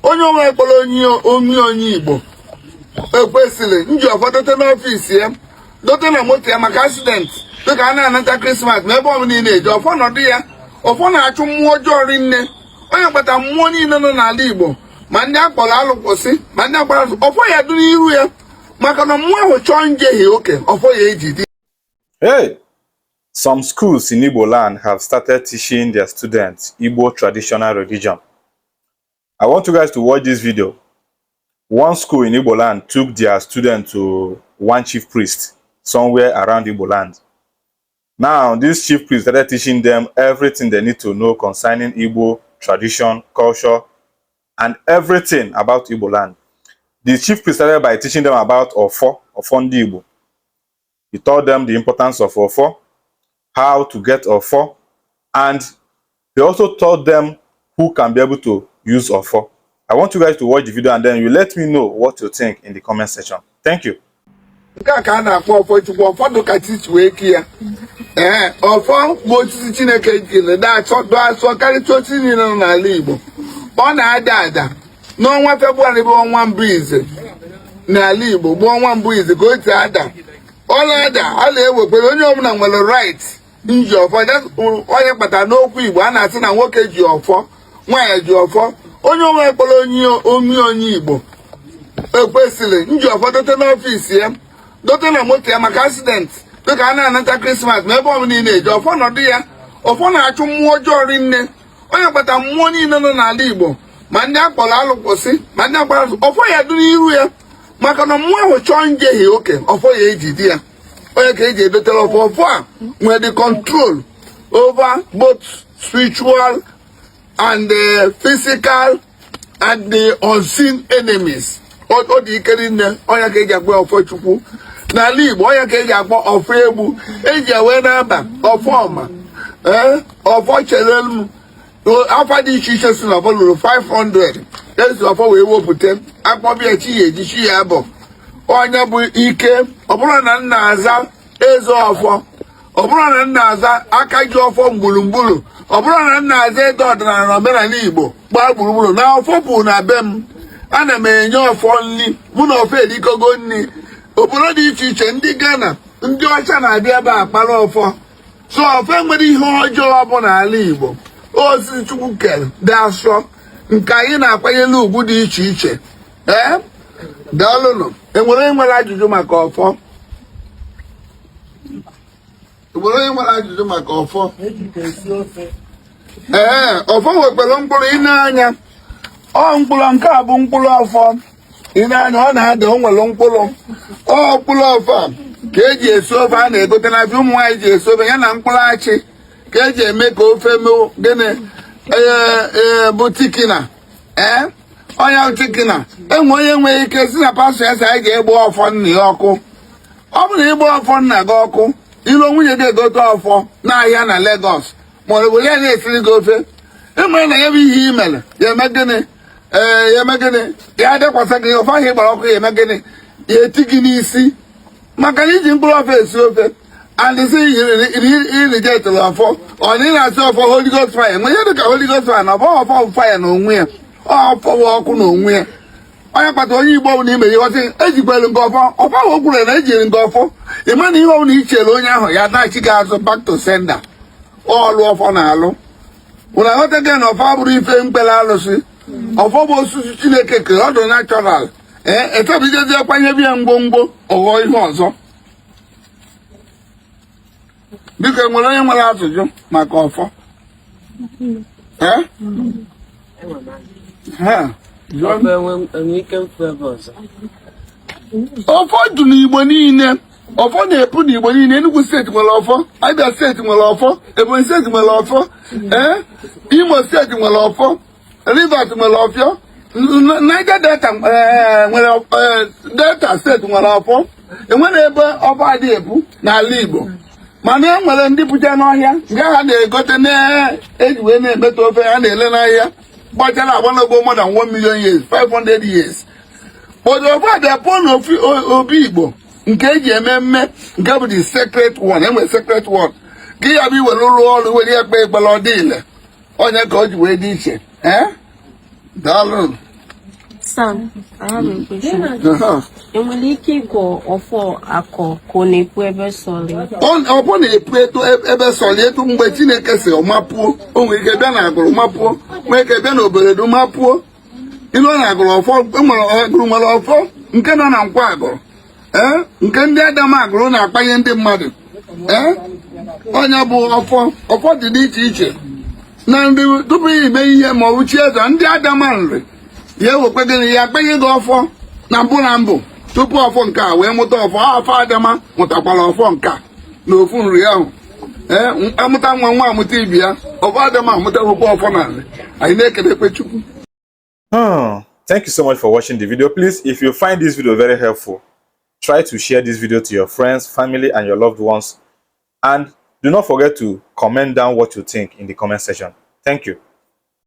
Onye onwe kpọrọ onye onye onye Igbo ekwesịrị nji ọfọ dote n'ọfịs ya, dote na moto ya maka accident, dịka a na-anata Christmas ma ebe ọbụla ị na-eje, ọfọ nọdụ ya. Ọfọ na-achụ mmụọ ọjọọ rinne. Onye kpata mmụọ niile nọ n'ala Igbo, ma ndị akpọrọ alụkwụsị, ma ndị akpọrọ alụsị, ọfọ ya dị n'iru ya, maka na mmụọ ahụ chọọ njehie oke, ọfọ ya ejide. Hey! Some schools in Igbo land have started teaching their students Igbo traditional religion. I want you guys to watch this video. One school in Igbo land took their student to one chief priest somewhere around Igbo land. Now, this chief priest started teaching them everything they need to know concerning Igbo tradition, culture, and everything about Igbo land. The chief priest started by teaching them about Ofo, Ofo Ndi Igbo. He taught them the importance of Ofo, how to get Ofo, and he also taught them who can be able to use Ofo. I want you guys to watch the video and then you let me know what you think in the comment section. Thank you. Nke a ka a na-akpọ ọfọ Chukwu. Ọfọ dị ka chi wee ki ya. Ee, ọfọ bụ osisi Chineke jiri dị asọ, dụ asọ karịcha osisi niile nọ n'ala Igbo. Ọ na-ada ada n'ọnwa Febụwarị, bụ ọnwa mbụ ize n'ala Igbo, bụ ọnwa mbụ ize ka o si ada. Ọ na-ada, a na-ewekwere onye ọbụla nwere right nji ọfọ. Onye kpatara n'okwu Igbo a na-asị na nwoke ji ọfọ, nwaanyị ji ọfọ. Onye onwe kpọrọ onye onye onye Igbo ekwesịrị nji ọfọ dote n'ọfịs ya, dote na moto ya maka accident, dịka a na-anata Christmas ma ebe ọbụla ị na-eje, ọfọ nọdụ ya. Ọfọ na-achụ mmụọ ọjọọ rinne. Onye kpata mmụọ niile nọ n'ala Igbo, ma ndị akpọrọ alụkwụsị, ma ndị akpọrọ alụsị, ọfọ ya dị n'iru ya, maka na mmụọ ahụ chọọ njehie oke, ọfọ ya ejide ya. Onye ka eji edotere ọfọ. Ọfọ a nwere the control over both spiritual and the physical and the unseen enemies. Ọ dị ike rinne. Onye ka eji akpọ ọfọ Chukwu n'ala Igbo. Onye ka eji akpọ ọfọ egbu, eji ewe n'aba ọfọ ọma. Ee, ọfọ chere m afa dị iche iche si na ọfọ lụrụ 500 esi ọfọ wee wepụta akpọbịa chi ya eji chi ya bụ onye bụ ike. Ọ bụrụ na nna aza eze ọfọ, ọ bụrụ na nna aza aka ji ọfọ gburugburu, ọ bụrụ na nna aza ede ọdịnala na omenala Igbo gbaa gburugburu na ọfọ bụ na be m, ana m enye ọfọ nri. Mụ na ọfọ erikogo nri. Obodo dị iche iche, ndị Ghana, ndị ọcha na-abịa ebe a kpara ọfọ. So ọfọ enwere ihe ọjọọ bụ n'ala Igbo. Osisi Chukwu kere dị asọ, nke anyị na-akwanyere ugwu dị iche iche. Ee, daalụnụ. Enwere onye nwere ajụjụ maka ọfọ? Enwere onye nwere ajụjụ maka ọfọ? Ee, ọfọ nwekwara mkpụrụ. Ị na-anya ọ mkpụrụ nke a bụ mkpụrụ ọfọ. Ị na-anya, ọ na-ada, o nwere mkpụrụ. Ọ mkpụrụ ọfọ a ka eji esi ofe a na-egote n'afịa ụmụ nwaanyị ji esi ofe ya, na mkpụrụ achị ka eji eme ka ofe mee gịnị? Ee, bụ thickener. Ee, onye thickener. Enwe onye nwere ike si na pastọ ya sị anyị ga-egbu ọfọ nna ya ọkụ. Ọ bụrụ na ịgba ọfọ nna gị ọkụ, ilu nwunye gị egote ọfọ n'ahịa na Lagos, ma ọ were ya na-esiri gị ofe, ịmere na ya bụ ihe i mere ya eme gịnị? Ee, ya eme gịnị? Ya dekwasị gị ofe ahụ ị gbara ọkụ. Ya eme gịnị? Ya eti gị n'isi, maka na iji mkpụrụ ofe esi ofe and si irijetịrị ọfọ. Ọ na ị na-asị ọfọ Holy Ghost fire, nwe ihe dịka Holy Ghost fire na ọfọ. Ọfọ fire na onwe ya, ọfọ bụ ọkụ na onwe ya. Onye kpata onye Igbo ọbụla ime ihe ọsị ejikwere nke ọfọ. Ọfọ ahụ o kwuru na ejiri nke ọfọ, ịma na ihe ọbụla i chere onye ahụ ya dachi gị azụ, back to sender. Ọlụ ọfọ na-alụ. Ụna aghọtaghị na ọfọ abụrụ ife mkpere alụsị. Ọfọ bụ osisi Chineke kere, ọ dị natural. Ee, etebijezie kwanye ya ngwongwo, ọghọ ihe ọzọ. Biko, enwere onye nwere ajụjụ maka ọfọ? Ee. Ha, jụọ. Ọfọ enwe ike mfu ebe ọzọ? Ọfọ dị n'Igbo niile. Ọfọ na-epu n'Igbo niile. Enugu Steeti nwere ọfọ, Abia Steeti nwere ọfọ, Ebonyi Steeti nwere ọfọ, ee, Imo Steeti nwere ọfọ, Rivers nwere ọfọ, Niger Delta nwere, Delta Steeti nwere ọfọ. Enwere ebe ọfọ adịghị epu n'ala Igbo, mana e nwere ndị pụcha n'ọhịa nke ha na-egote na-eji wee na-emeta ofe ha na-ele n'ahịa. Gbachara agbanago more than 1 million years, 500 years. Obodo ọfọ abịa pụọ n'ofi obi Igbo nke eji eme mme, nke bụ the sacred one. Enwere sacred one ka ya bụ iwere ụlọ ọrụ were ya kpee ekpere, ọ dị ile. Onye ka o ji wee dị iche. Ee, daalụ. Sir, I have a question. Enwere ike ịgọ ọfọ akọ ka ọ na-epu ebe sọlị? Ọfọ na-epu etu ebe sọlị, etu mgbe Chineke si mapuo. O nwere ike bịa na agụrụ mapuo, nwee ike bịa na obodo mapuo. Ilu na agụrụ ọfọ nwere, agụrụ nwere ọfọ nke nọ na nkwa agụrụ, ee, nke ndị adama agụrụ na-akpanye ndị mmadụ. Ee, onye bụ ọfọ, ọfọ dị n'iche iche na ndị tupu ime ihe ma ọ bụ chi eze ndị adama nri ya ewekwe gịnị ya akpanye gị ọfọ na mbụ na mbụ tupu ọfọ nke a wee mụta ọfọ. Ọfọ adama mụtakwara ọfọ nke a na ofu nri ahụ. Ee, amụta nwa, nwa amụta ibi ya. Ọfọ adama amụtakwakwa ọfọ na nri. Anyị na-ekelekwe Chukwu. Thank you so much for watching the video. Please, if you find this video very helpful, try to share this video to your friends, family, and your loved ones. And do not forget to comment down what you think in the comment section. Thank you.